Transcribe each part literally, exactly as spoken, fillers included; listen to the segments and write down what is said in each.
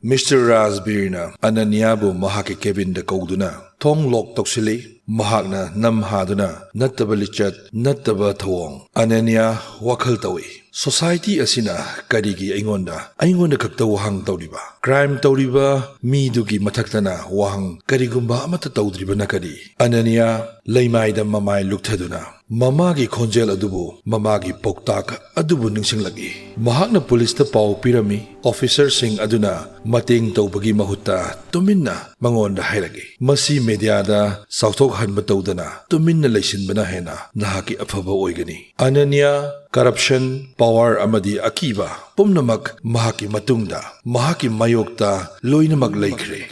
Mister ꯔꯥꯖꯕꯤꯔꯅ ꯑꯅꯅ꯭ꯌꯥꯕꯨ ꯃꯍꯥꯛꯀꯤ ꯀꯦꯕꯤꯟꯗ ꯀꯧꯗꯨꯅ ꯊꯣꯡ ꯂꯣꯛ ꯇꯧꯁꯤꯜꯂꯤ꯫ ꯃꯍꯥꯛꯅ ꯅꯝ ꯍꯥꯗꯨꯅ ꯅꯠꯇꯕ ꯂꯤꯆꯠ, ꯅꯠꯇꯕ ꯊꯧꯑꯣꯡ꯫ ꯑꯅꯅ꯭ꯌꯥ ꯋꯥꯈꯜ ꯇꯧꯏ, "ꯁꯣꯁꯥꯏꯇꯤ ꯑꯁꯤꯅ ꯀꯔꯤꯒꯤ ꯑꯩꯉꯣꯟꯗ, ꯑꯩꯉꯣꯟꯗ ꯈꯛꯇ ꯋꯥꯍꯪ ꯇꯧꯔꯤꯕ? ꯀ꯭ꯔꯥꯏꯝ ꯇꯧꯔꯤꯕ ꯃꯤꯗꯨꯒꯤ ꯃꯊꯛꯇꯅ ꯋꯥꯍꯪ ꯀꯔꯤꯒꯨꯝꯕ ꯑꯃꯠꯇ ꯇꯧꯗ꯭ꯔꯤꯕꯅ ꯀꯔꯤ?" ꯑꯅꯅ꯭ꯌꯥ ꯂꯩꯃꯥꯏꯗ ꯃꯃꯥꯏ ꯂꯨꯛꯊꯗꯨꯅ ꯃꯃꯥꯒꯤ ꯈꯣꯟꯖꯦꯜ ꯑꯗꯨꯕꯨ, ꯃꯃꯥꯒꯤ ꯄꯥꯎꯇꯥꯛ ꯑꯗꯨꯕꯨ ꯅꯤꯡꯁꯤꯡꯂꯛꯏ꯫ ꯃꯍꯥꯛꯅ ꯄꯨꯂꯤꯁꯇ ꯄꯥꯎ ꯄꯤꯔꯝꯃꯤ꯫ ꯑꯣꯐꯤꯁꯔꯁꯤꯡ ꯑꯗꯨꯅ ꯃꯇꯦꯡ ꯇꯧꯕꯒꯤ ꯃꯍꯨꯠꯇ ꯇꯨꯃꯤꯟꯅ ꯃꯉꯣꯟꯗ ꯍꯥꯏꯔꯛꯏ, "ꯃꯁꯤ ꯃꯦꯗꯤꯌꯥꯗ ꯆꯥꯎꯊꯣꯛꯍꯟꯕ ꯇꯧꯗꯅ ꯇꯨꯃꯤꯟꯅ ꯂꯩꯁꯤꯟꯕꯅ ꯍꯦꯟꯅ ꯅꯍꯥꯛꯀꯤ ꯑꯐꯕ ꯑꯣꯏꯒꯅꯤ꯫ ꯑꯅꯅ꯭ꯌꯥ, ꯀꯔꯞꯁꯟ, ꯄꯥꯋꯔ ꯑꯃꯗꯤ ꯑꯀꯤꯕ ꯄꯨꯝꯅꯃꯛ ꯃꯍꯥꯛꯀꯤ ꯃꯇꯨꯡꯗ, ꯃꯍꯥꯛꯀꯤ ꯃꯥꯌꯣꯛꯇ ꯂꯣꯏꯅꯃꯛ ꯂꯩꯈ꯭ꯔꯦ꯫"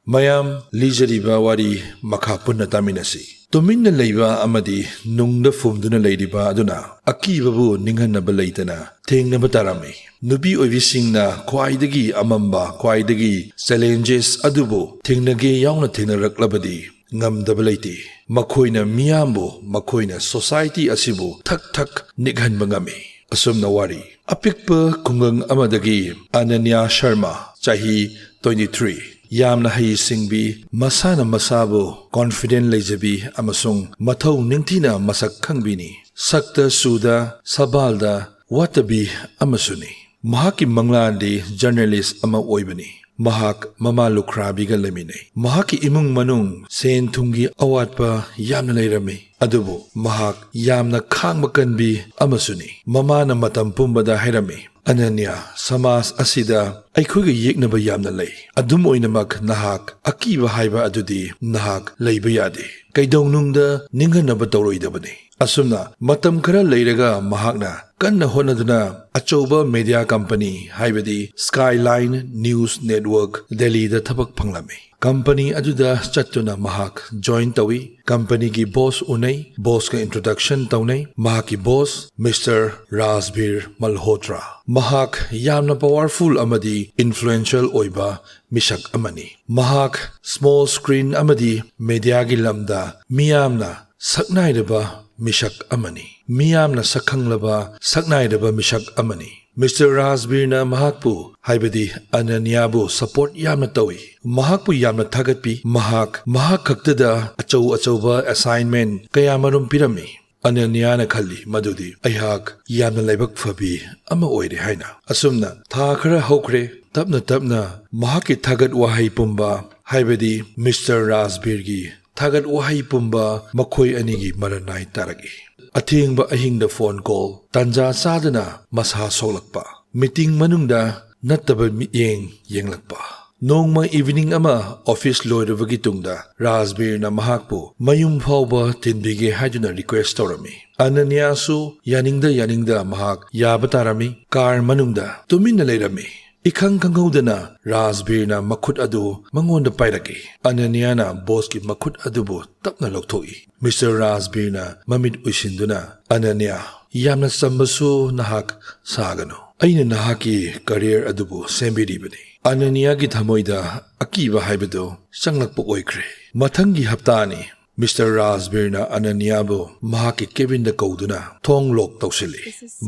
ꯃꯌꯥꯝ, ꯂꯤꯖꯔꯤꯕ ꯋꯥꯔꯤ ꯃꯈꯥ ꯄꯨꯟꯅ ꯇꯥꯃꯤꯟꯅꯁꯤ꯫ ꯇꯨꯃꯤꯟꯅ ꯂꯩꯕ ꯑꯃꯗꯤ ꯅꯨꯡꯗ ꯐꯨꯝꯗꯨꯅ ꯂꯩꯔꯤꯕ ꯑꯗꯨꯅ ꯑꯀꯤꯕꯕꯨ ꯅꯤꯡꯍꯟꯅꯕ ꯂꯩꯇꯅ ꯊꯦꯡꯅꯕ ꯇꯥꯔꯝꯃꯤ꯫ ꯅꯨꯄꯤ ꯑꯣꯏꯕꯤꯁꯤꯡꯅ ꯈ꯭ꯋꯥꯏꯗꯒꯤ ꯑꯃꯝꯕ, ꯈ꯭ꯋꯥꯏꯗꯒꯤ ꯆꯦꯂꯦꯟꯖꯦꯁ ꯑꯗꯨꯕꯨ ꯊꯦꯡꯅꯒꯦ ꯌꯥꯎꯅ ꯊꯦꯡꯅꯔꯛꯂꯕꯗꯤ ꯉꯝꯗꯕ ꯂꯩꯇꯦ꯫ ꯃꯈꯣꯏꯅ ꯃꯤꯌꯥꯝꯕꯨ, ꯃꯈꯣꯏꯅ ꯁꯣꯁꯥꯏꯇꯤ ꯑꯁꯤꯕꯨ ꯊꯛ ꯊꯛ ꯅꯤꯛꯍꯟꯕ ꯉꯝꯃꯤ꯫ ꯑꯁꯨꯝꯅ ꯋꯥꯔꯤ꯫ ꯑꯄꯤꯛꯄ ꯈꯨꯡꯒꯪ ꯑꯃꯗꯒꯤ ꯑꯅꯅ꯭ꯌꯥ ꯁꯔꯃ, ꯆꯍꯤ twenty three, ꯌꯥꯝꯅ ꯍꯩꯁꯤꯡꯕꯤ, ꯃꯁꯥꯅ ꯃꯁꯥꯕꯨ ꯀꯣꯟꯐꯤꯗꯦꯟ ꯂꯩꯖꯕꯤ ꯑꯃꯁꯨꯡ ꯃꯊꯧ ꯅꯤꯡꯊꯤꯅ ꯃꯁꯛ ꯈꯪꯕꯤꯅꯤ꯫ ꯁꯛꯇ ꯁꯨꯗ ꯁꯕꯥꯜꯗ ꯋꯥꯠꯇꯕꯤ ꯑꯃꯁꯨꯅꯤ꯫ ꯃꯍꯥꯛꯀꯤ ꯃꯪꯂꯥꯟꯗꯤ ꯖꯔꯅꯦꯂꯤꯁ ꯑꯃ ꯑꯣꯏꯕꯅꯤ꯫ ꯃꯍꯥꯛ ꯃꯃꯥ ꯂꯨꯈ꯭ꯔꯥꯕꯤꯒ ꯂꯩꯃꯤꯟꯅꯩ꯫ ꯃꯍꯥꯛꯀꯤ ꯏꯃꯨꯡ ꯃꯅꯨꯡ ꯁꯦꯟ ꯊꯨꯝꯒꯤ ꯑꯋꯥꯠꯄ ꯌꯥꯝꯅ ꯂꯩꯔꯝꯃꯤ, ꯑꯗꯨꯕꯨ ꯃꯍꯥꯛ ꯌꯥꯝꯅ ꯈꯥꯡꯕ ꯀꯟꯕꯤ ꯑꯃꯁꯨꯅꯤ꯫ ꯃꯃꯥꯅ ꯃꯇꯝ ꯄꯨꯝꯕꯗ ꯍꯥꯏꯔꯝꯃꯤ, "ꯑꯅꯅ꯭ꯌꯥ, ꯁꯃꯥꯖ ꯑꯁꯤꯗ ꯑꯩꯈꯣꯏꯒ ꯌꯦꯛꯅꯕ ꯌꯥꯝꯅ ꯂꯩ꯫ ꯑꯗꯨꯝ ꯑꯣꯏꯅꯃꯛ, ꯅꯍꯥꯛ ꯑꯀꯤꯕ ꯍꯥꯏꯕ ꯑꯗꯨꯗꯤ ꯅꯍꯥꯛ ꯂꯩꯕ ꯌꯥꯗꯦ꯫ ꯀꯩꯗꯧꯅꯨꯡꯗ ꯅꯤꯡꯍꯟꯅꯕ ꯇꯧꯔꯣꯏꯗꯕꯅꯤ꯫" ꯑꯁꯨꯝꯅ ꯃꯇꯝ ꯈꯔ ꯂꯩꯔꯒ ꯃꯍꯥꯛꯅ ꯀꯟꯅ ꯍꯣꯠꯅꯗꯨꯅ ꯑꯆꯧꯕ ꯃꯦꯗꯤꯌꯥ ꯀꯝꯄꯅꯤ, ꯍꯥꯏꯕꯗꯤ Skyline News Network, ꯗꯦꯜꯂꯤꯗ ꯊꯕꯛ ꯐꯪꯂꯝꯃꯤ꯫ ꯀꯝꯄꯅꯤ ꯑꯗꯨꯗ ꯆꯠꯇꯨꯅ ꯃꯍꯥꯛ ꯖꯣꯏꯟ ꯇꯧꯏ꯫ ꯀꯝꯄꯅꯤꯒꯤ ꯕꯣꯁ ꯎꯅꯩ, ꯕꯣꯁꯀ ꯏꯟꯇ꯭ꯔꯣꯗꯛꯁꯟ ꯇꯧꯅꯩ꯫ ꯃꯍꯥꯛꯀꯤ ꯕꯣꯁ ꯃꯤꯁꯇꯔ ꯔꯥꯖꯕꯤꯔ ꯃꯜꯍꯣꯇ꯭ꯔꯥ꯫ ꯃꯍꯥꯛ ꯌꯥꯝꯅ ꯄꯥꯋꯔꯐꯨꯜ ꯑꯃꯗꯤ ꯏꯟꯐ꯭ꯂꯨꯌꯦꯟꯁꯤꯌꯦꯜ ꯑꯣꯏꯕ ꯃꯤꯁꯛ ꯑꯃꯅꯤ꯫ ꯃꯍꯥꯛ ꯁ꯭ꯃꯣꯜ ꯁ꯭ꯀ꯭ꯔꯤꯟ ꯑꯃꯗꯤ ꯃꯦꯗꯤꯌꯥꯒꯤ ꯂꯝꯗ ꯃꯤꯌꯥꯝꯅ ꯁꯛꯅꯥꯏꯔꯕ ꯃꯤꯁꯛ ꯑꯃꯅꯤ꯫ ꯃꯤꯌꯥꯝꯅ ꯁꯛꯈꯪꯂꯕ ꯁꯛꯅꯥꯏꯔꯕ ꯃꯤꯁꯛ ꯑꯃꯅꯤ꯫ ꯃꯤꯁꯇꯔ ꯔꯥꯖꯕꯤꯔꯅ ꯃꯍꯥꯛꯄꯨ, ꯍꯥꯏꯕꯗꯤ ꯑꯅꯅ꯭ꯌꯥꯕꯨ, ꯁꯄꯣꯔꯠ ꯌꯥꯝꯅ ꯇꯧꯏ꯫ ꯃꯍꯥꯛꯄꯨ ꯌꯥꯝꯅ ꯊꯥꯒꯠꯄꯤ꯫ ꯃꯍꯥꯛ, ꯃꯍꯥꯛ ꯈꯛꯇꯗ ꯑꯆꯧ ꯑꯆꯧꯕ ꯑꯦꯁꯥꯏꯟꯃꯦꯟ ꯀꯌꯥꯃꯔꯨꯝ ꯄꯤꯔꯝꯃꯤ꯫ ꯑꯅꯅ꯭ꯌꯥꯅ ꯈꯜꯂꯤ ꯃꯗꯨꯗꯤ ꯑꯩꯍꯥꯛ ꯌꯥꯝꯅ ꯂꯥꯏꯕꯛ ꯐꯕꯤ ꯑꯃ ꯑꯣꯏꯔꯦ ꯍꯥꯏꯅ꯫ ꯑꯁꯨꯝꯅ ꯊꯥ ꯈꯔ ꯍꯧꯈ꯭ꯔꯦ꯫ ꯇꯞꯅ ꯇꯞꯅ ꯃꯍꯥꯛꯀꯤ ꯊꯥꯒꯠ ꯋꯥꯍꯩ ꯄꯨꯝꯕ, ꯍꯥꯏꯕꯗꯤ ꯃꯤꯁꯇꯔ ꯔꯥꯖꯕꯤꯔꯒꯤ ꯊꯥꯒꯠ ꯋꯥꯍꯩ ꯄꯨꯝꯕ ꯃꯈꯣꯏ ꯑꯅꯤꯒꯤ ꯃꯔꯟꯅꯥꯏ ꯇꯥꯔꯛꯏ꯫ ꯑꯊꯦꯡꯕ ꯑꯍꯤꯡꯗ ꯐꯣꯟ ꯀꯣꯜ, ꯇꯥꯟꯖꯥ ꯆꯥꯗꯅ ꯃꯁꯥ ꯁꯣꯛꯂꯛꯄ, ꯃꯤꯇꯤꯡ ꯃꯅꯨꯡꯗ ꯅꯠꯇꯕ ꯃꯤꯠꯌꯦꯡ ꯌꯦꯡꯂꯛꯄ꯫ ꯅꯣꯡꯃ ꯏꯚꯤꯅꯤꯡ ꯑꯃ ꯑꯣꯐꯤꯁ ꯂꯣꯏꯔꯕꯒꯤ ꯇꯨꯡꯗ ꯔꯥꯖꯕꯤꯔꯅ ꯃꯍꯥꯛꯄꯨ ꯃꯌꯨꯝ ꯐꯥꯎꯕ ꯊꯤꯟꯕꯤꯒꯦ ꯍꯥꯏꯗꯨꯅ ꯔꯤꯀ꯭ꯋꯦꯁ ꯇꯧꯔꯝꯃꯤ꯫ ꯑꯅꯅ꯭ꯌꯥꯁꯨ ꯌꯥꯅꯤꯡꯗ ꯌꯥꯅꯤꯡꯗ ꯃꯍꯥꯛ ꯌꯥꯕ ꯇꯥꯔꯝꯃꯤ꯫ ꯀꯥꯔ ꯃꯅꯨꯡꯗ ꯇꯨꯃꯤꯟꯅ ꯂꯩꯔꯝꯃꯤ꯫ ꯏꯈꯪ ꯈꯪꯍꯧꯗꯅ ꯔꯥꯖꯕꯤꯔꯅ ꯃꯈꯨꯠ ꯑꯗꯨ ꯃꯉꯣꯟꯗ ꯄꯥꯏꯔꯛꯏ꯫ ꯑꯅꯅ꯭ꯌꯥꯅ ꯕꯣꯁꯀꯤ ꯃꯈꯨꯠ ꯑꯗꯨꯕꯨ ꯇꯞꯅ ꯂꯧꯊꯣꯛꯏ꯫ ꯃꯤꯁꯇꯔ ꯔꯥꯖꯕꯤꯔꯅ ꯃꯃꯤꯠ ꯎꯏꯁꯤꯟꯗꯨꯅ, "ꯑꯅꯅ꯭ꯌꯥ, ꯌꯥꯝꯅ ꯆꯝꯕꯁꯨ ꯅꯍꯥꯛ ꯁꯥꯒꯅꯨ꯫ ꯑꯩꯅ ꯅꯍꯥꯛꯀꯤ ꯀꯔꯤꯌꯔ ꯑꯗꯨꯕꯨ ꯁꯦꯝꯕꯤꯔꯤꯕꯅꯤ꯫" ꯑꯅꯅ꯭ꯌꯥꯒꯤ ꯊꯃꯣꯏꯗ ꯑꯀꯤꯕ ꯍꯥꯏꯕꯗꯨ ꯆꯪꯂꯛꯄ ꯑꯣꯏꯈ꯭ꯔꯦ꯫ ꯃꯊꯪꯒꯤ ꯍꯞꯇꯥꯅꯤ꯫ ꯃꯤꯁꯇꯔ ꯔꯥꯖꯕꯤꯔꯅ ꯑꯅꯅ꯭ꯌꯥꯕꯨ ꯃꯍꯥꯛꯀꯤ ꯀꯦꯕꯤꯟꯗ ꯀꯧꯗꯨꯅ ꯊꯣꯡ ꯂꯣꯛ ꯇꯧꯁꯤꯜꯂꯤ꯫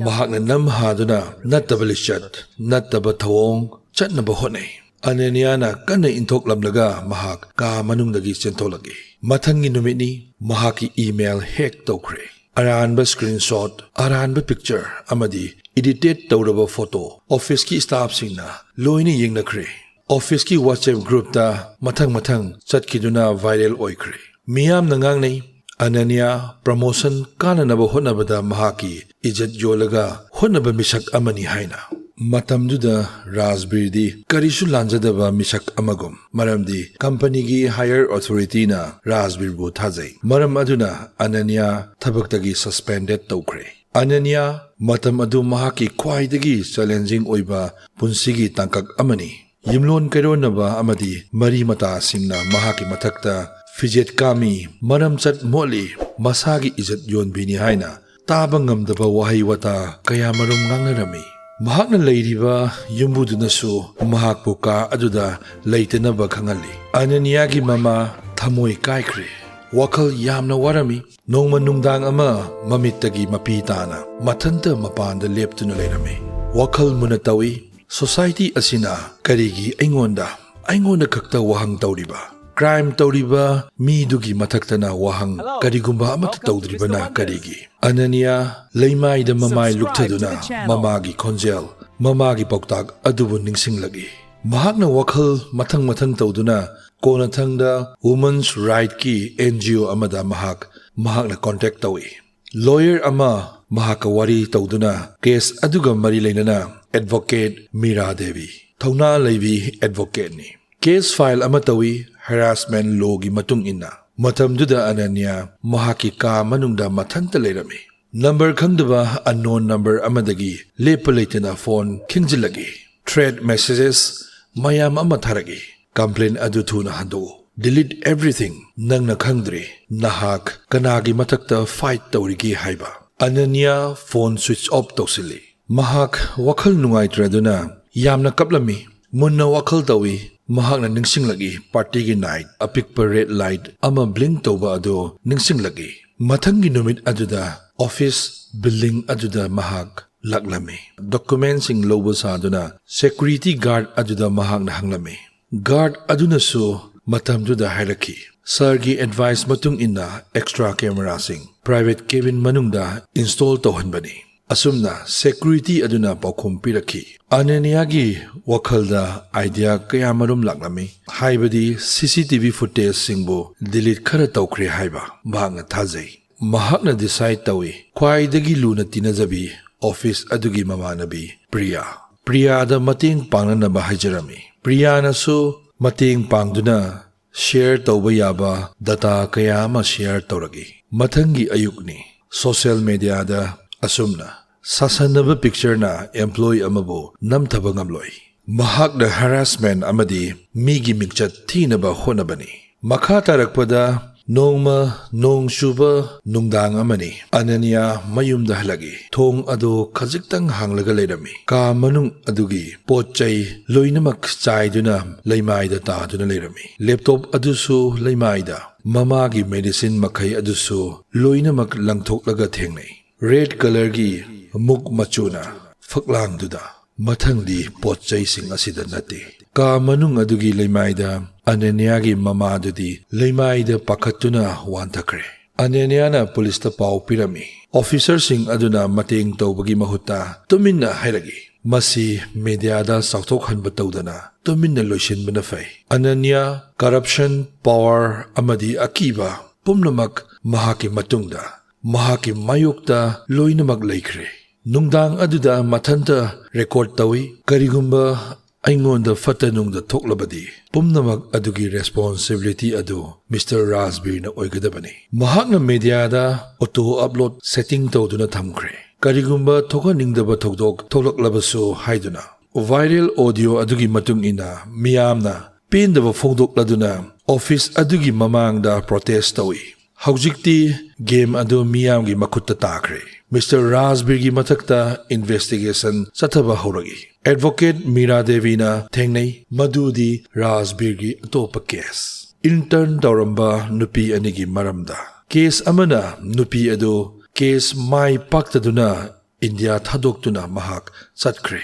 ꯃꯍꯥꯛꯅ ꯅꯝ ꯍꯥꯗꯨꯅ ꯅꯠꯇꯕ ꯂꯤꯆꯠ, ꯅꯠꯇꯕ ꯊꯧꯑꯣꯡ ꯆꯠꯅꯕ ꯍꯣꯠꯅꯩ꯫ ꯑꯅꯅ꯭ꯌꯥꯅ ꯀꯟꯅ ꯏꯟꯊꯣꯛꯂꯝꯂꯒ ꯃꯍꯥꯛ ꯀꯥ ꯃꯅꯨꯡꯗꯒꯤ ꯆꯦꯟꯊꯣꯛꯂꯛꯏ꯫ ꯃꯊꯪꯒꯤ ꯅꯨꯃꯤꯠꯅꯤ꯫ ꯃꯍꯥꯛꯀꯤ ꯏꯃꯦꯜ ꯍꯦꯛ ꯇꯧꯈ꯭ꯔꯦ꯫ ꯑꯔꯥꯟꯕ ꯁ꯭ꯀ꯭ꯔꯤꯟꯁꯣꯠ, ꯑꯔꯥꯟꯕ ꯄꯤꯛꯆꯔ ꯑꯃꯗꯤ ꯏꯗꯤꯇꯦꯠ ꯇꯧꯔꯕ ꯐꯣꯇꯣ ꯑꯣꯐꯤꯁꯀꯤ ꯁ꯭ꯇꯥꯐꯁꯤꯡꯅ ꯂꯣꯏꯅ ꯌꯦꯡꯅꯈ꯭ꯔꯦ꯫ ꯑꯣꯐꯤꯁꯀꯤ WhatsApp ꯒ꯭ꯔꯨꯞꯇ ꯃꯊꯪ ꯃꯊꯪ ꯆꯠꯈꯤꯗꯨꯅ ꯚꯥꯏꯔꯦꯜ ꯑꯣꯏꯈ꯭ꯔꯦ꯫ ꯃꯤꯌꯥꯝꯅ ꯉꯥꯡꯅꯩ, "ꯑꯅꯅ꯭ꯌꯥ ꯄ꯭ꯔꯃꯣꯁꯟ ꯀꯥꯅꯅꯕ ꯍꯣꯠꯅꯕꯗ ꯃꯍꯥꯛꯀꯤ ꯏꯖꯠ ꯌꯣꯜꯂꯒ ꯍꯣꯠꯅꯕ ꯃꯤꯁꯛ ꯑꯃꯅꯤ" ꯍꯥꯏꯅ꯫ ꯃꯇꯝꯗꯨꯗ ꯔꯥꯖꯕꯤꯔꯗꯤ ꯀꯔꯤꯁꯨ ꯂꯥꯟꯖꯗꯕ ꯃꯤꯁꯛ ꯑꯃꯒꯨꯝ, ꯃꯔꯝꯗꯤ ꯀꯝꯄꯅꯤꯒꯤ ꯍꯥꯌꯔ ꯑꯣꯊꯣꯔꯤꯇꯤꯅ ꯔꯥꯖꯕꯤꯔꯕꯨ ꯊꯥꯖꯩ꯫ ꯃꯔꯝ ꯑꯗꯨꯅ ꯑꯅꯅ꯭ꯌꯥ ꯊꯕꯛꯇꯒꯤ ꯁꯁꯄꯦꯟꯗꯦꯠ ꯇꯧꯈ꯭ꯔꯦ꯫ ꯑꯅꯅ꯭ꯌꯥ ꯃꯇꯝ ꯑꯗꯨ ꯃꯍꯥꯛꯀꯤ ꯈ꯭ꯋꯥꯏꯗꯒꯤ ꯆꯦꯂꯦꯟꯖꯤꯡ ꯑꯣꯏꯕ ꯄꯨꯟꯁꯤꯒꯤ ꯇꯥꯡꯀꯛ ꯑꯃꯅꯤ꯫ ꯌꯨꯝꯂꯣꯟ ꯀꯩꯔꯣꯟꯅꯕ ꯑꯃꯗꯤ ꯃꯔꯤ ꯃꯇꯥꯁꯤꯡꯅ ꯃꯍꯥꯛꯀꯤ ꯃꯊꯛꯇ ꯐꯤꯖꯦꯠ ꯀꯥꯝꯃꯤ, ꯃꯔꯝꯆꯠ ꯃꯣꯠꯂꯤ, ꯃꯁꯥꯒꯤ ꯏꯖꯠ ꯌꯣꯟꯕꯤꯅꯤ ꯍꯥꯏꯅ ꯇꯥꯕ ꯉꯝꯗꯕ ꯋꯥꯍꯩ ꯋꯥꯇꯥ ꯀꯌꯥꯃꯔꯨꯝ ꯉꯥꯡꯅꯔꯝꯃꯤ꯫ ꯃꯍꯥꯛꯅ ꯂꯩꯔꯤꯕ ꯌꯨꯝꯕꯨꯗꯨꯅꯁꯨ ꯃꯍꯥꯛꯄꯨ ꯀꯥ ꯑꯗꯨꯗ ꯂꯩꯇꯅꯕ ꯈꯪꯍꯜꯂꯤ꯫ ꯑꯅꯅ꯭ꯌꯥꯒꯤ ꯃꯃꯥ ꯊꯃꯣꯏ ꯀꯥꯏꯈ꯭ꯔꯦ꯫ ꯋꯥꯈꯜ ꯌꯥꯝꯅ ꯋꯥꯔꯝꯃꯤ꯫ ꯅꯣꯡꯃ ꯅꯨꯡꯗꯥꯡ ꯑꯃ ꯃꯃꯤꯠꯇꯒꯤ ꯃꯄꯤ ꯇꯥꯅ ꯃꯊꯟꯇ ꯃꯄꯥꯟꯗ ꯂꯦꯞꯇꯨꯅ ꯂꯩꯔꯝꯃꯤ꯫ ꯋꯥꯈꯜ ꯃꯨꯟꯅ ꯇꯧꯏ꯫ ꯁꯣꯁꯥꯏꯇꯤ ꯑꯁꯤꯅ ꯀꯔꯤꯒꯤ ꯑꯩꯉꯣꯟꯗ, ꯑꯩꯉꯣꯟꯗ ꯈꯛꯇ ꯋꯥꯍꯪ ꯇꯧꯔꯤꯕ? ꯀ꯭ꯔꯥꯏꯝ ꯇꯧꯔꯤꯕ ꯃꯤꯗꯨꯒꯤ ꯃꯊꯛꯇꯅ ꯋꯥꯍꯪ ꯀꯔꯤꯒꯨꯝꯕ ꯑꯃꯠꯇ ꯇꯧꯗ꯭ꯔꯤꯕꯅ ꯀꯔꯤꯒꯤ? ꯑꯅꯅꯤꯌꯥ ꯂꯩꯃꯥꯏꯗ ꯃꯃꯥꯏ ꯂꯨꯞꯊꯗꯨꯅ ꯃꯃꯥꯒꯤ ꯈꯣꯟꯖꯦꯜ, ꯃꯃꯥꯒꯤ ꯄꯥꯎꯇꯥꯛ ꯑꯗꯨꯕꯨ ꯅꯤꯡꯁꯤꯡꯂꯛꯏ꯫ ꯃꯍꯥꯛꯅ ꯋꯥꯈꯜ ꯃꯊꯪ ꯃꯊꯪ ꯇꯧꯗꯨꯅ ꯀꯣꯟꯅꯊꯪꯗ Women's Rightꯀꯤ NGO ꯑꯃꯗ ꯃꯍꯥꯛ, ꯃꯍꯥꯛꯅ contact ꯇꯧꯏ꯫ Lawyer ꯑꯃ ꯃꯍꯥꯛꯀ ꯋꯥꯔꯤ ꯇꯧꯗꯨꯅ case ꯑꯗꯨꯒ ꯃꯔꯤ ꯂꯩꯅꯅ advocate ꯃꯤꯔꯥ ꯗꯦꯕꯤ, ꯊꯧꯅꯥ ꯂꯩꯕꯤ advocateꯅꯤ꯫ Case file ꯑꯃ ꯇꯧꯏ, harassment lawꯒꯤ ꯃꯇꯨꯡ ꯏꯟꯅ꯫ ꯃꯇꯝꯗꯨꯗ ꯑꯅꯅꯤꯌꯥ ꯃꯍꯥꯛꯀꯤ ꯀꯥ ꯃꯅꯨꯡꯗ ꯃꯊꯟꯇ ꯂꯩꯔꯝꯃꯤ꯫ Number ꯈꯪꯗꯕ unknown number ꯑꯃꯗꯒꯤ ꯂꯦꯞꯄ ꯂꯩꯇꯅ phone ꯈꯤꯡꯖꯤꯜꯂꯛꯏ꯫ Threat messages ꯃꯌꯥꯝ ꯑꯃ ꯊꯥꯔꯛꯏ꯫ Complaint ꯑꯗꯨ ꯊꯨꯅ ꯍꯟꯗꯣꯛꯎ꯫ Delete everything꯫ ꯅꯪꯅ ꯈꯪꯗ꯭ꯔꯤ ꯅꯍꯥꯛ ꯀꯅꯥꯒꯤ ꯃꯊꯛꯇ fight ꯇꯧꯔꯤꯒꯦ ꯍꯥꯏꯕ꯫ ꯑꯅꯅꯤꯌꯥ phone switch off ꯇꯧꯁꯤꯜꯂꯤ꯫ ꯃꯍꯥꯛ ꯋꯥꯈꯜ ꯅꯨꯡꯉꯥꯏꯇ꯭ꯔꯗꯨꯅ ꯌꯥꯝꯅ ꯀꯞꯂꯝꯃꯤ꯫ ꯃꯨꯟꯅ ꯋꯥꯈꯜ ꯇꯧꯏ꯫ ꯃꯍꯥꯛꯅ ꯅꯤꯡꯁꯤꯡꯂꯛꯏ partyꯒꯤ night, ꯑꯄꯤꯛꯄ red light ꯑꯃ blink ꯇꯧꯕ ꯑꯗꯨ ꯅꯤꯡꯁꯤꯡꯂꯛꯏ꯫ ꯃꯊꯪꯒꯤ ꯅꯨꯃꯤꯠ ꯑꯗꯨꯗ office building ꯑꯗꯨꯗ ꯃꯍꯥꯛ ꯂꯥꯛꯂꯝꯃꯤ꯫ Documentꯁꯤꯡ ꯂꯧꯕ ꯁꯥꯗꯨꯅ security guard ꯑꯗꯨꯗ ꯃꯍꯥꯛꯅ ꯍꯪꯂꯝꯃꯤ꯫ Guard ꯑꯗꯨꯅꯁꯨ ꯃꯇꯝꯗꯨꯗ ꯍꯥꯏꯔꯛꯈꯤ, "Sirꯒꯤ advice ꯃꯇꯨꯡ ꯏꯟꯅ extra cameraꯁꯤꯡ private cabin ꯃꯅꯨꯡꯗ install ꯇꯧꯍꯟꯕꯅꯤ꯫" ꯑꯁꯨꯝꯅ security ꯑꯗꯨꯅ ꯄꯥꯎꯈꯨꯝ ꯄꯤꯔꯛꯈꯤ꯫ ꯑꯅꯅꯤꯌꯥꯒꯤ ꯋꯥꯈꯜꯗ idea ꯀꯌꯥꯃꯔꯨꯝ ꯂꯥꯛꯂꯝꯃꯤ, ꯍꯥꯏꯕꯗꯤ CCTV footageꯁꯤꯡꯕꯨ delete ꯈꯔ ꯇꯧꯈ꯭ꯔꯦ ꯍꯥꯏꯕ ꯃꯍꯥꯛꯅ ꯊꯥꯖꯩ꯫ ꯃꯍꯥꯛꯅ decide ꯇꯧꯏ, ꯈ꯭ꯋꯥꯏꯗꯒꯤ ꯂꯨꯅ ꯇꯤꯟꯅꯖꯕꯤ office ꯑꯗꯨꯒꯤ ꯃꯃꯥꯟꯅꯕꯤ ꯄ꯭ꯔꯤꯌꯥ, ꯄ꯭ꯔꯤꯌꯥꯗ ꯃꯇꯦꯡ ꯄꯥꯡꯅꯅꯕ ꯍꯥꯏꯖꯔꯝꯃꯤ꯫ ꯄ꯭ꯔꯤꯌꯥꯅꯁꯨ ꯃꯇꯦꯡ ꯄꯥꯡꯗꯨꯅ share ꯇꯧꯕ ꯌꯥꯕ data ꯀꯌꯥ ꯑꯃ share ꯇꯧꯔꯛꯏ꯫ ꯃꯊꯪꯒꯤ ꯑꯌꯨꯛꯅꯤ꯫ Social mediaꯗ ꯑꯁꯨꯝꯅ ꯁꯥꯁꯟꯅꯕ pictureꯅ employee ꯑꯃꯕꯨ ꯅꯝꯊꯕ ꯉꯝꯂꯣꯏ꯫ ꯃꯍꯥꯛꯅ harassment ꯑꯃꯗꯤ ꯃꯤꯒꯤ ꯃꯤꯡꯆꯠ ꯊꯤꯅꯕ ꯍꯣꯠꯅꯕꯅꯤ꯫ ꯃꯈꯥ ꯇꯥꯔꯛꯄꯗ ꯅꯣꯡꯃ ꯅꯣꯡ ꯆꯨꯕ ꯅꯨꯡꯗꯥꯡ ꯑꯃꯅꯤ꯫ ꯑꯅꯅꯤꯌꯥ ꯃꯌꯨꯝꯗ ꯍꯜꯂꯛꯏ꯫ ꯊꯣꯡ ꯑꯗꯨ ꯈꯖꯤꯛꯇꯪ ꯍꯥꯡꯂꯒ ꯂꯩꯔꯝꯃꯤ꯫ ꯀꯥ ꯃꯅꯨꯡ ꯑꯗꯨꯒꯤ ꯄꯣꯠ ꯆꯩ ꯂꯣꯏꯅꯃꯛ ꯆꯥꯏꯗꯨꯅ ꯂꯩꯃꯥꯏꯗ ꯇꯥꯗꯨꯅ ꯂꯩꯔꯝꯃꯤ꯫ Laptop ꯑꯗꯨꯁꯨ ꯂꯩꯃꯥꯏꯗ꯫ ꯃꯃꯥꯒꯤ medicine ꯃꯈꯩ ꯑꯗꯨꯁꯨ ꯂꯣꯏꯅꯃꯛ ꯂꯪꯊꯣꯛꯂꯒ ꯊꯦꯡꯅꯩ꯫ Red colourꯒꯤ ꯃꯨꯛ ꯃꯆꯨꯅ ꯐꯛꯂꯥꯡꯗꯨꯗ꯫ ꯃꯊꯪꯗꯤ ꯄꯣꯠ ꯆꯩꯁꯤꯡ ꯑꯁꯤꯗ ꯅꯠꯇꯦ꯫ ꯀꯥ ꯃꯅꯨꯡ ꯑꯗꯨꯒꯤ ꯂꯩꯃꯥꯏꯗ ꯑꯅꯅ꯭ꯌꯥꯒꯤ ꯃꯃꯥꯗꯨꯗꯤ ꯂꯩꯃꯥꯏꯗ ꯄꯥꯈꯠꯇꯨꯅ ꯋꯥꯟꯊꯈ꯭ꯔꯦ꯫ ꯑꯅꯅ꯭ꯌꯥꯅ ꯄꯨꯂꯤꯁꯇ ꯄꯥꯎ ꯄꯤꯔꯝꯃꯤ꯫ ꯑꯣꯐꯤꯁꯔꯁꯤꯡ ꯑꯗꯨꯅ ꯃꯇꯦꯡ ꯇꯧꯕꯒꯤ ꯃꯍꯨꯠꯇ ꯇꯨꯃꯤꯟꯅ ꯍꯥꯏꯔꯛꯏ, "ꯃꯁꯤ ꯃꯦꯗꯤꯌꯥꯗ ꯆꯥꯎꯊꯣꯛꯍꯟꯕ ꯇꯧꯗꯅ ꯇꯨꯃꯤꯟꯅ ꯂꯣꯏꯁꯤꯟꯕꯅ ꯐꯩ"꯫ ꯑꯅꯅ꯭ꯌꯥ, ꯀꯔꯞꯁꯟ, ꯄꯥꯋꯔ ꯑꯃꯗꯤ ꯑꯀꯤꯕ ꯄꯨꯝꯅꯃꯛ ꯃꯍꯥꯛꯀꯤ ꯃꯇꯨꯡꯗ, ꯃꯍꯥꯛꯀꯤ ꯃꯥꯌꯣꯛꯇ ꯂꯣꯏꯅꯃꯛ ꯂꯩꯈ꯭ꯔꯦ꯫ ꯅꯨꯡꯗꯥꯡ ꯑꯗꯨꯗ ꯃꯊꯟꯇ ꯔꯦꯀꯣꯔꯗ ꯇꯧꯏ, "ꯀꯔꯤꯒꯨꯝꯕ ꯑꯩꯉꯣꯟꯗ ꯐꯠꯇ ꯅꯨꯡꯗ ꯊꯣꯛꯂꯕꯗꯤ, ꯄꯨꯝꯅꯃꯛ ꯑꯗꯨꯒꯤ ꯔꯦꯁꯄꯣꯟꯁꯤꯕꯤꯂꯤꯇꯤ ꯑꯗꯨ ꯃꯤꯁꯇꯔ ꯔꯥꯖꯕꯤꯔꯅ ꯑꯣꯏꯒꯗꯕꯅꯤ"꯫ ꯃꯍꯥꯛꯅ ꯃꯦꯗꯤꯌꯥꯗ ꯑꯣꯇꯣ ꯑꯞꯂꯣꯗ ꯁꯦꯇꯤꯡ ꯇꯧꯗꯨꯅ ꯊꯝꯈ꯭ꯔꯦ, "ꯀꯔꯤꯒꯨꯝꯕ ꯊꯣꯛꯍꯟꯅꯤꯡꯗꯕ ꯊꯧꯗꯣꯛ ꯊꯣꯛꯂꯛꯂꯕꯁꯨ" ꯍꯥꯏꯗꯨꯅ꯫ ꯚꯥꯏꯔꯦꯜ ꯑꯣꯗꯤꯑꯣ ꯑꯗꯨꯒꯤ ꯃꯇꯨꯡ ꯏꯟꯅ, ꯃꯤꯌꯥꯝꯅ ꯄꯦꯟꯗꯕ ꯐꯣꯡꯗꯣꯛꯂꯗꯨꯅ ꯑꯣꯐꯤꯁ ꯑꯗꯨꯒꯤ ꯃꯃꯥꯡꯗ ꯄ꯭ꯔꯣꯇꯦꯁ ꯇꯧꯏ꯫ ꯍꯧꯖꯤꯛꯇꯤ ꯒꯦꯝ ꯑꯗꯨ ꯃꯤꯌꯥꯝꯒꯤ ꯃꯈꯨꯠꯇ ꯇꯥꯈ꯭ꯔꯦ꯫ ꯃꯤꯁꯇꯔ ꯔꯥꯖꯕꯤꯔꯒꯤ ꯃꯊꯛꯇ ꯏꯟꯚꯦꯁꯇꯤꯒꯦꯁꯟ ꯆꯠꯊꯕ ꯍꯧꯔꯛꯏ꯫ ꯑꯦꯗꯚꯣꯀꯦꯠ ꯃꯤꯔꯥ ꯗꯦꯕꯤꯅ ꯊꯦꯡꯅꯩ, ꯃꯗꯨꯗꯤ ꯔꯥꯖꯕꯤꯔꯒꯤ ꯑꯇꯣꯞꯄ ꯀꯦꯁ, ꯏꯟꯇꯔꯟ ꯇꯧꯔꯝꯕ ꯅꯨꯄꯤ ꯑꯅꯤꯒꯤ ꯃꯔꯝꯗ꯫ ꯀꯦꯁ ꯑꯃꯅ ꯅꯨꯄꯤ ꯑꯗꯨ ꯀꯦꯁ ꯃꯥꯏ ꯄꯥꯛꯇꯗꯨꯅ ꯏꯟꯗꯤꯌꯥ ꯊꯥꯗꯣꯛꯇꯨꯅ ꯃꯍꯥꯛ ꯆꯠꯈ꯭ꯔꯦ꯫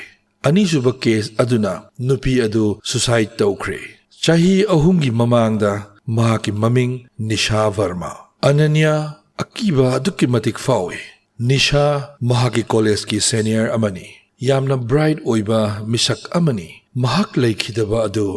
ꯑꯅꯤꯁꯨꯕ ꯀꯦꯁ ꯑꯗꯨꯅ ꯅꯨꯄꯤ ꯑꯗꯨ ꯁꯨꯁꯥꯏꯗ ꯇꯧꯈ꯭ꯔꯦ꯫ ꯆꯍꯤ ꯑꯍꯨꯝꯒꯤ ꯃꯃꯥꯡꯗ ꯃꯍꯥꯛꯀꯤ ꯃꯃꯤꯡ ꯅꯤꯁꯥ ꯚꯔꯃꯥ꯫ ꯑꯅꯅ꯭ꯌꯥ ꯑꯀꯤꯕ ꯑꯗꯨꯛꯀꯤ ꯃꯇꯤꯛ ꯐꯥꯎꯏ꯫ ꯅꯤꯁꯥ ꯃꯍꯥꯛꯀꯤ ꯀꯣꯂꯦꯖꯀꯤ ꯁꯦꯅꯤꯌꯔ ꯑꯃꯅꯤ꯫ ꯌꯥꯝꯅ ꯕ꯭ꯔꯥꯏꯠ ꯑꯣꯏꯕ ꯃꯤꯁꯛ ꯑꯃꯅꯤ꯫ ꯃꯍꯥꯛ ꯂꯩꯈꯤꯗꯕ ꯑꯗꯨ